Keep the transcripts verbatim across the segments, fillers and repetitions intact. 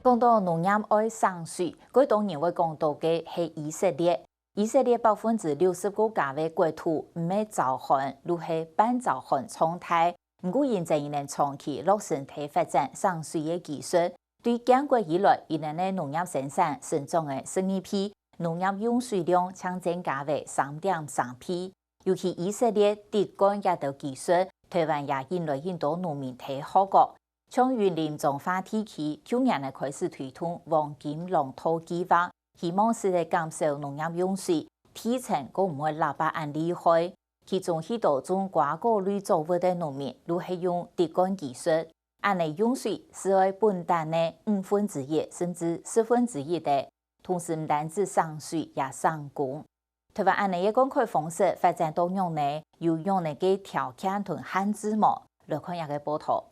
講到農業愛省水，蓋多人會講到个係以色列。以色列百分之六十个家个國土毋係燥旱，就係半燥旱狀態。毋過，因為佢等長期落實个發展省水个技術，對建國以來，佢等个農業生產成長个十二倍，農業用水量淨增加為三點三倍。尤其以色列滴灌這兜技術，台灣也引來很多農民在學个。 像雲林彰化地區，舊年仔開始推動黃金廊道計畫，希望係來減少農業用水，地層過毋會落壩恁厲害。其中，許多種瓜果類作物个農民，就係用滴灌技術，恁仔用水就愛分擔个五分之一甚至十分之一个，同時毋單止省水，也省工。 台灣恁仔个灌溉方式發展到仰呢？有仰呢个條件同限制無？來看這个報導。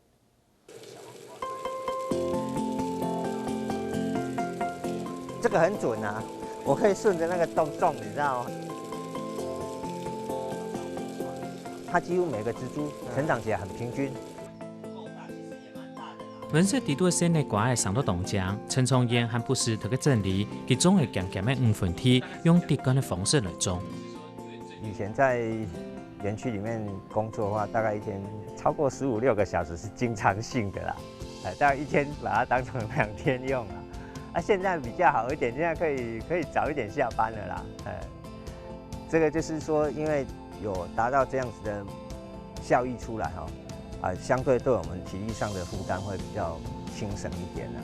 这个很准啊，我可以顺着那个洞种，你知道吗？它几乎每个植株成长起来很平均。 溫室裡肚个細孲瓜仔生到當靚，陳長燕還不時在該整理，佢種个鹹鹹个五分地，用滴灌个方式來種。以前在園区里面工作的话，大概一天超过十五六个小时是经常性的啦，哎，大概一天把它当成两天用了。啊，现在比较好一点，现在可以可以早一点下班了啦，哎，这个就是说，因为有达到这样子的效益出来哈，啊，相对对我们体力上的负担会比较轻省一点啊。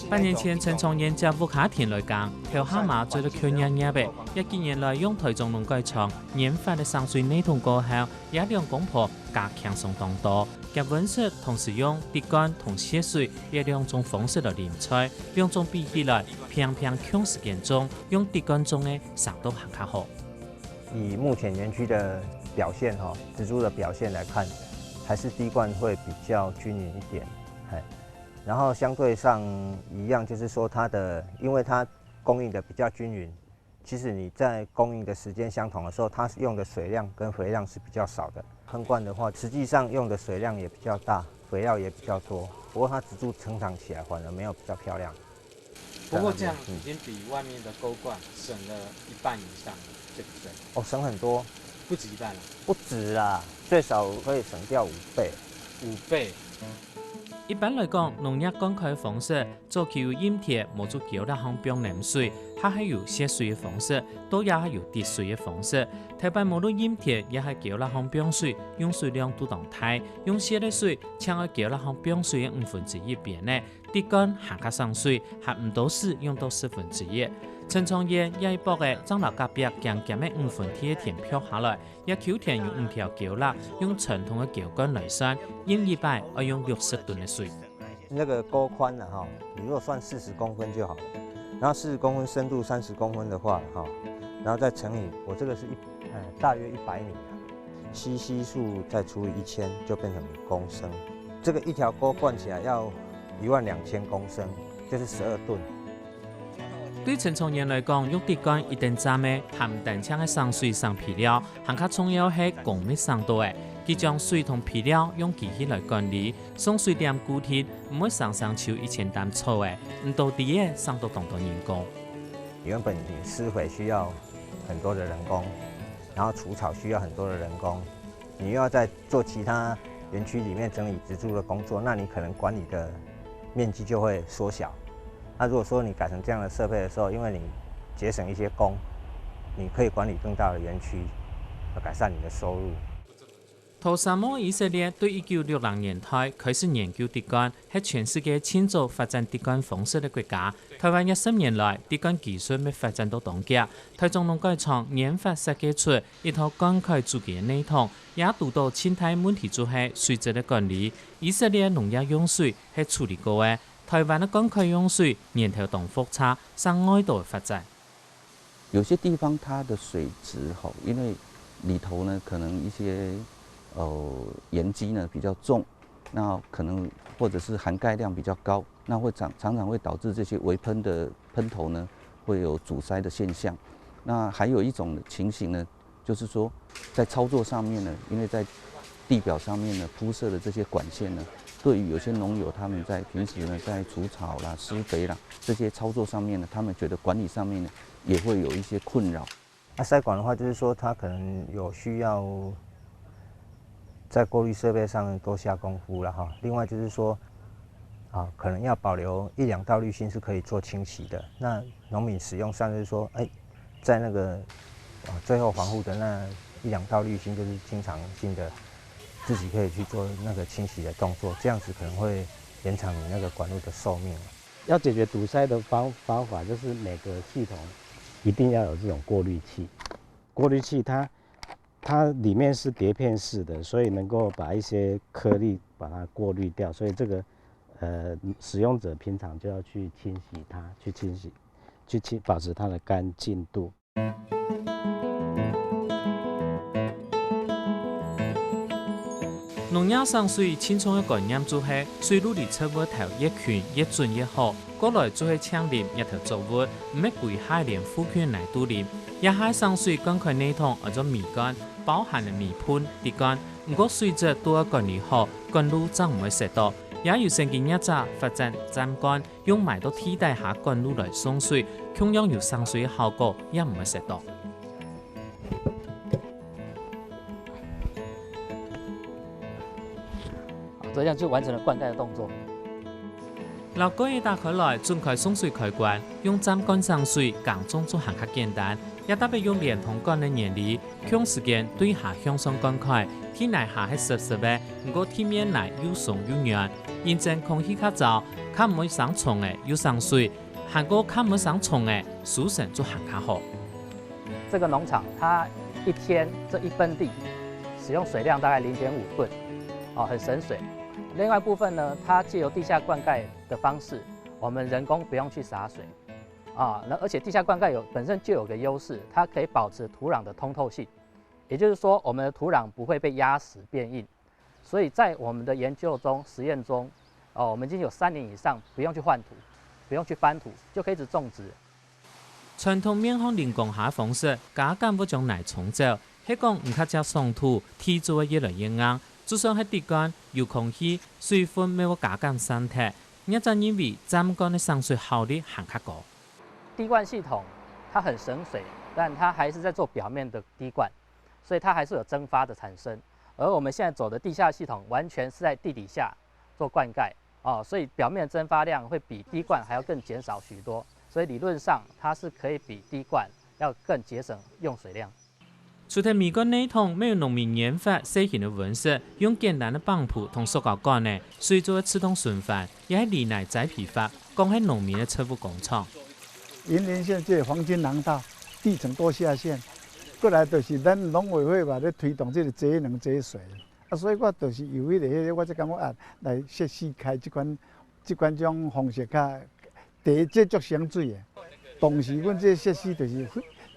八年前，陳長燕接屋下田來耕，頭下嫲做到腳軟軟仔，這幾年來用台中農改場研發个省水系統過後，這兩公婆加輕鬆當多。挾溫室同時用滴灌同洩水這兩種方式來淋菜，兩種比起來，平平共時間種，用滴灌種个生到還較好。 以目前園区的表现哈，植株的表现来看，还是滴灌会比较均匀一点，嘿。然后相对上一样，就是说它的，因为它供应的比较均匀，其实你在供应的时间相同的时候，它用的水量跟肥料是比较少的。喷灌的话，实际上用的水量也比较大，肥料也比较多，不过它植株成长起来反而没有比较漂亮。不过这样已经比外面的沟灌省了一半以上了，对不对？哦，省很多，不止一半了。不止啦，最少可以省掉五倍。五倍。一般來講，農業灌溉方式早期有蔭田，無就溝壢項放淰水，還係有洩水个方式，到也還有滴水个方式。頭擺無論蔭田也係溝壢項放水，用水量都當大，用洩个水淨愛溝壢項放水个五分之一邊仔，滴灌還較省水，還毋多時用到十分之一。陳長燕這一駁仔正摎隔壁鹹鹹个五分地个田拍下來，這坵田有五條溝壢，用傳統个溝灌來算，蔭一擺愛用六十噸个水。那个沟宽了哈，你如果算四十公分就好了，然后四十公分深度三十公分的话哈，然后再乘以我这个是一呃大约一百米啊，C C数再除以一千就变成公升。这个一条沟灌起来要一万两千公升，就是十二吨。對陳長燕來講，用滴灌一等站仔，還毋單淨係省水省肥料，還較重要係工乜省到仔。佢將水同肥料用機器來管理，送水點固定，毋會生生就一千擔草仔，毋多知仔省到當多人工。原本你施肥需要很多的人工，然后除草需要很多的人工，你又要再做其他园区里面整理植株的工作，那你可能管理的面积就会缩小。那如果说你改成这样的设备的时候，因为你节省一些工，你可以管理更大的园区，改善你的收入。土沙漠以色列對一九六零年代開始研究滴灌，係全世界盡早發展滴灌方式个國家。台灣這十年來，滴灌技術乜發展到當遽。台中農改場研發設計出一套灌溉主機个系統，也堵著盡大問題就係水質个管理。以色列農業用水係處理過个，台灣个灌溉用水源頭當複雜，成礙著發展。有些地方它的水質吼，因为里头呢可能一些呃岩基呢比较重，那可能或者是涵盖量比较高，那会常常常会导致这些微喷的喷头呢会有阻塞的现象。那还有一种情形呢，就是说在操作上面呢，因为在地表上面呢铺设的这些管线呢，对于有些农友，他们在平时呢，在除草啦、施肥啦这些操作上面呢，他们觉得管理上面呢，也会有一些困扰。那筛管的话，就是说它可能有需要在过滤设备上多下功夫了哈。另外就是说，啊，可能要保留一两道滤芯是可以做清洗的。那农民使用上就是说，哎，在那个啊最后防护的那一两道滤芯，就是经常性的自己可以去做那个清洗的动作，这样子可能会延长你那个管路的寿命。要解决堵塞的方方法，就是每个系统一定要有这种过滤器。过滤器它它里面是碟片式的，所以能够把一些颗粒把它过滤掉，所以这个呃使用者平常就要去清洗它，去清洗，去清保持它的干净度。农业省水盡重个观念就係水路離植物頭越近、越準越好，過來就係淨淋這頭作物，毋係歸下連附近泥肚淋。這下省水灌溉系統安做米罐，包含了米盆、滴灌，毋過水質都愛管理好，管路正毋會塞到。也有先進業者發展站灌，用埋到地底下管路來送水，共樣有省水个效果，也毋會塞到。这样就完成了灌溉的动作。摎蓋仔打開來，準開送水開關，用站灌省水，耕種就還較簡單。也特別用連通管个原理，共時間對下向上灌溉，地泥下係濕濕个，毋過地面泥又鬆又軟，因爭空氣較燥，較毋會生蟲仔又省水，還過較毋會生蟲仔，收成就還較好。这个农场它一天这一分地使用水量大概零点五吨，哦，很省水。另外部分呢，它借由地下灌溉的方式，我们人工不用去洒水，啊，那而且地下灌溉有本身就有个优势，它可以保持土壤的通透性，也就是说，我们的土壤不会被压实变硬。所以在我们的研究中、实验中，哦，我们已经有三年以上不用去换土，不用去翻土，就可以一直种植。傳統面向人工下个方式，加減會將泥沖走，係講毋較捷爽土，地就會越來越硬。就算係滴灌，有空氣，水分乜會加減散忒。業者認為站灌个省水效率還較高。滴灌系统它很省水，但它还是在做表面的滴灌，所以它还是有蒸发的产生。而我们现在走的地下系统，完全是在地底下做灌溉，哦，所以表面蒸发量会比滴灌还要更减少许多。所以理论上，它是可以比滴灌要更节省用水量。除忒米罐系統，乜有農民研發細型个溫室，用簡單个板布同塑膠管仔，水就會自動循環，也係犁泥栽培法，講係農民个植物工廠。雲林縣這个黃金廊道，地層多下陷，過來就是咱農委會嘛咧推動這个節能節水，啊，所以我就是有迄个，迄个，我才感觉啊，來設施開這款，這款種方式較，第一，這足省水的，同時阮這个設施就是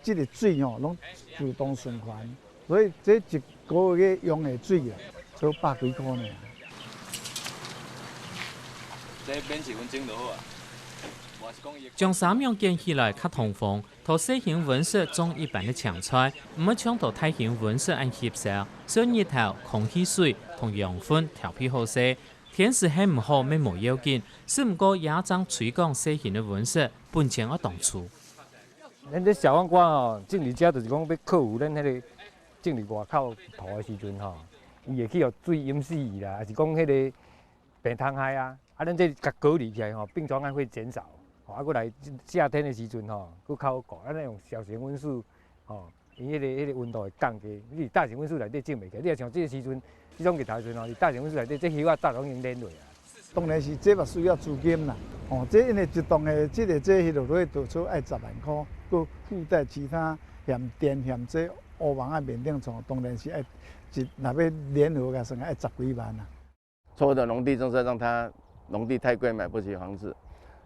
這个水吼，攏自動循環，所以這一个月用的水啊，才百幾箍呢。這免錢阮種就好啊，我是講伊的。將沙網捲起來較通風， 在細型溫室種一般个青菜，毋會像在大型溫室恁吸收，需要日頭、空氣、水同養分調配好勢。天時係毋好乜無要緊，只毋過也正推廣細型个溫室，本錢愛當粗。咱這小黃瓜吼，種佇遮就是講欲克服咱迄个種佇外口土的時陣吼，伊會去予水淹死伊啦，抑是講迄个病蟲害啊。啊，咱這甲隔離起來吼，病蟲害會減少。吼，啊，過來夏天的時陣吼，閣較好顧。咱用小型溫室吼， 因迄个迄个溫度會降低，你大型溫室內底種袂起來。你若像這个時陣，這種日頭時陣吼，你大型溫室內底這葉仔早攏已經蔫落啊。當然是這嘛需要資金啦，吼，這因為一棟的這个這迄落落去就出愛十萬箍，閣附帶其他嫌電嫌這烏網啊面頂創，當然是愛一若要聯合甲算愛十幾萬啊。 錯誤的農地政策让他农地太贵买不起房子，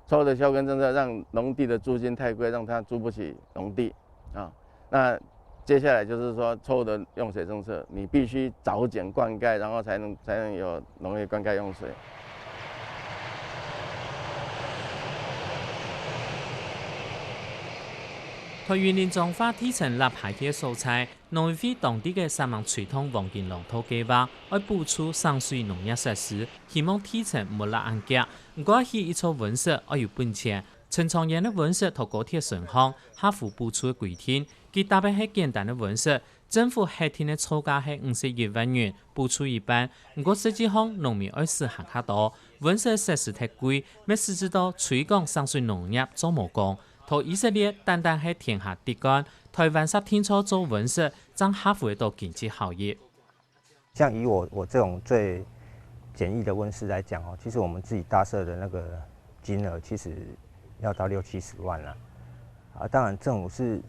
错误的休耕政策让农地的租金太贵，让他租不起农地啊。那接下来就是说错误的用水政策，你必须早减灌溉，然后才能才能有农业灌溉用水。在雲林彰化地層塌下去个所在，農委會當地个三吂水塘黃金廊道計畫，愛補助省水農業設施，希望地層毋會塌恁遽。毋過起一座溫室愛有本錢，陳長源个溫室在高鐵順項合乎補助个規定，佢搭个係簡單个溫室，政府核定个造價係五十一萬元，補助一半。毋過實際上農民愛使還較多，溫室設施忒貴，乜使之到推廣省水農業做無功。 在以色列，單單係天下竹竿，台灣煞定著做溫室，正合乎到經濟效益。像以我我這種最簡易的溫室來講哦，其實我們自己搭設的那個金額其實要到六七十萬了。啊，當然政府是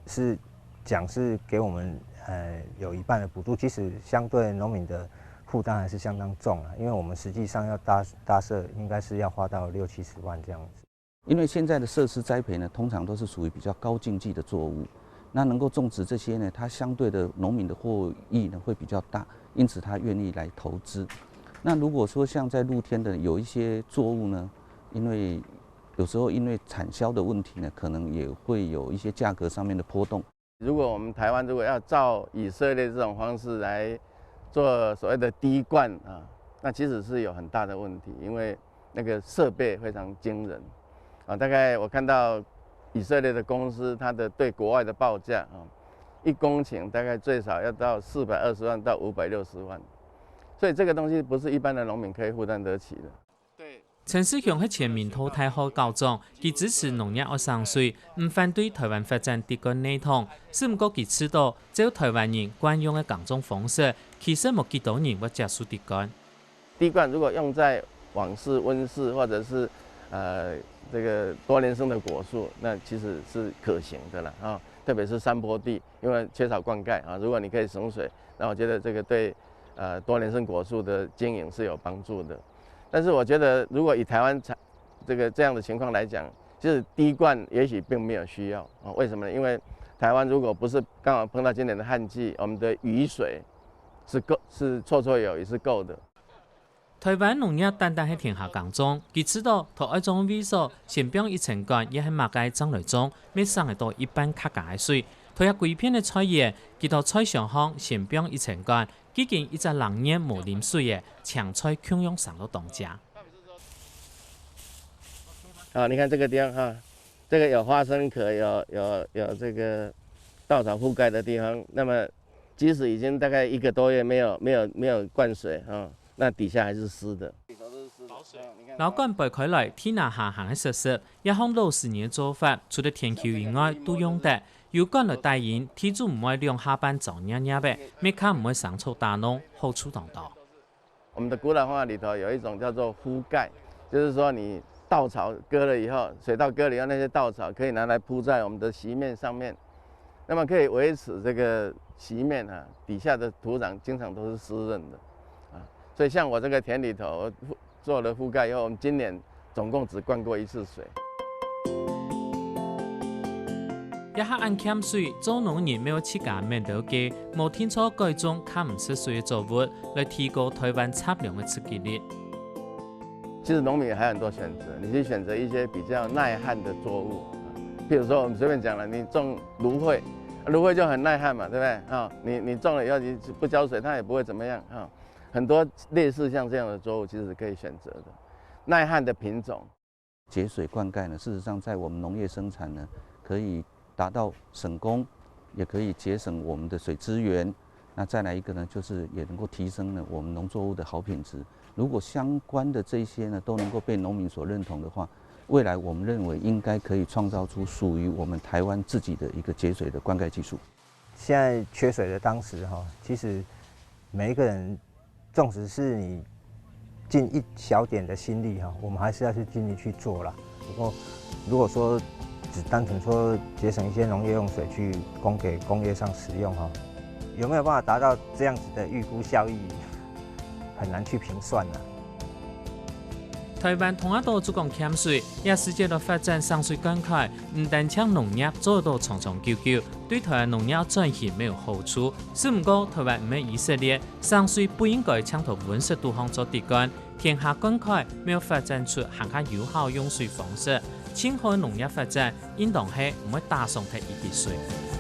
是講是給我們呃有一半的補助，其實相對農民的負擔還是相當重啊，因為我們實際上要搭搭設應該是要花到六七十萬這樣子。 因為現在的設施栽培呢，通常都是屬於比較高經濟的作物，那能夠種植這些呢，它相對的農民的獲益呢會比較大，因此他願意來投資。那如果說像在露天的有一些作物呢，因為有時候因為產銷的問題呢，可能也會有一些價格上面的波動。如果我們台灣如果要照以色列這種方式來做所謂的滴灌啊，那其實是有很大的問題，因為那個設備非常驚人啊。大概我看到以色列的公司，它的對國外的報價啊，一公頃大概最少要到四百二十萬到五百六十萬，所以這個東西不是一般的農民可以負擔得起的。陳世雄係前明道大學校長，佢支持農業愛省水，毋反對台灣發展竹竿內塘，只毋過佢知道，照台灣人慣用个耕種方式，其實無幾多人會接受竹竿。滴灌如果用在網室、溫室或者是呃這個多年生的果樹，那其實是可行的啦啊，特別是山坡地，因為缺少灌溉啊，如果你可以省水，那我覺得這個對呃多年生果樹的經營是有幫助的。但是我覺得，如果以台灣產這個這樣的情況來講，其實滴灌也許並沒有需要啊。為什麼呢？因為台灣如果不是剛好碰到今年的旱季，我們的雨水是夠是綽綽有餘是夠的。台灣農業單單係田下耕種，佢知道在愛種位所，先放一層管，也係麼个正來種，乜省得到一半較加个水。在這規片个菜園，佢到菜場項先放一層管，既經一隻零年無淋水个青菜共樣生到當靚。啊，你看這個地方哈，這個有花生殼，有有有這個稻草覆蓋的地方，那麼即使已經大概一個多月沒有沒有沒有灌水啊，那底下還是濕的。摎管背開來，地泥下還係濕濕，這項老實人个做法，除了田坵以外都用得。有管來帶引，地主毋會兩下半燥惹惹个，乜較毋會生草打農，好處當多。 我們的古老話裡頭有一種叫做覆蓋，就是說你稻草割了以後，水稻割了以後，那些稻草可以拿來鋪在我們的席面上面，那麼可以維持這個席面啊底下的土壤經常都是濕潤的啊。所以像我這個田裡頭，我做了覆蓋以後，我們今年總共只灌過一次水。 這下恁欠水，做農人乜愛自家愐兜計，無定著改種較毋食水个作物，來提高台灣雜糧个自給率。其實農民還有很多選擇，你去選擇一些比較耐旱的作物，譬如說我們隨便講了，你種蘆薈，蘆薈就很耐旱嘛，對不對？啊，你你種了以後你不澆水，它也不會怎麼樣啊。很多類似像這樣的作物，其實是可以選擇的，耐旱的品種。 節水灌溉呢，事實上在我們農業生產呢，可以達到省工，也可以節省我們的水資源。那再來一個呢，就是也能夠提升呢我們農作物的好品質。如果相關的這些呢都能夠被農民所認同的話，未來我們認為應該可以創造出屬於我們台灣自己的一個節水的灌溉技術。現在缺水的當時哈，其實每一個人，縱使是你盡一小點的心力哈，我們還是要去盡力去做啦。不過如果說只單純說節省一些農業用水去供給工業上使用哈，有沒有辦法達到這樣子的預估效益，很難去評算啦。 台灣通啊到主講欠水，這時節來發展省水灌溉，毋單淨農業做到長長久久，對台灣農業轉型乜有好處。只毋過台灣毋係以色列，省水不應該淨在溫室肚項做底幹，田下灌溉乜有發展出還較有效用水方式，近海農業發展應當係毋會打爽忒一滴水。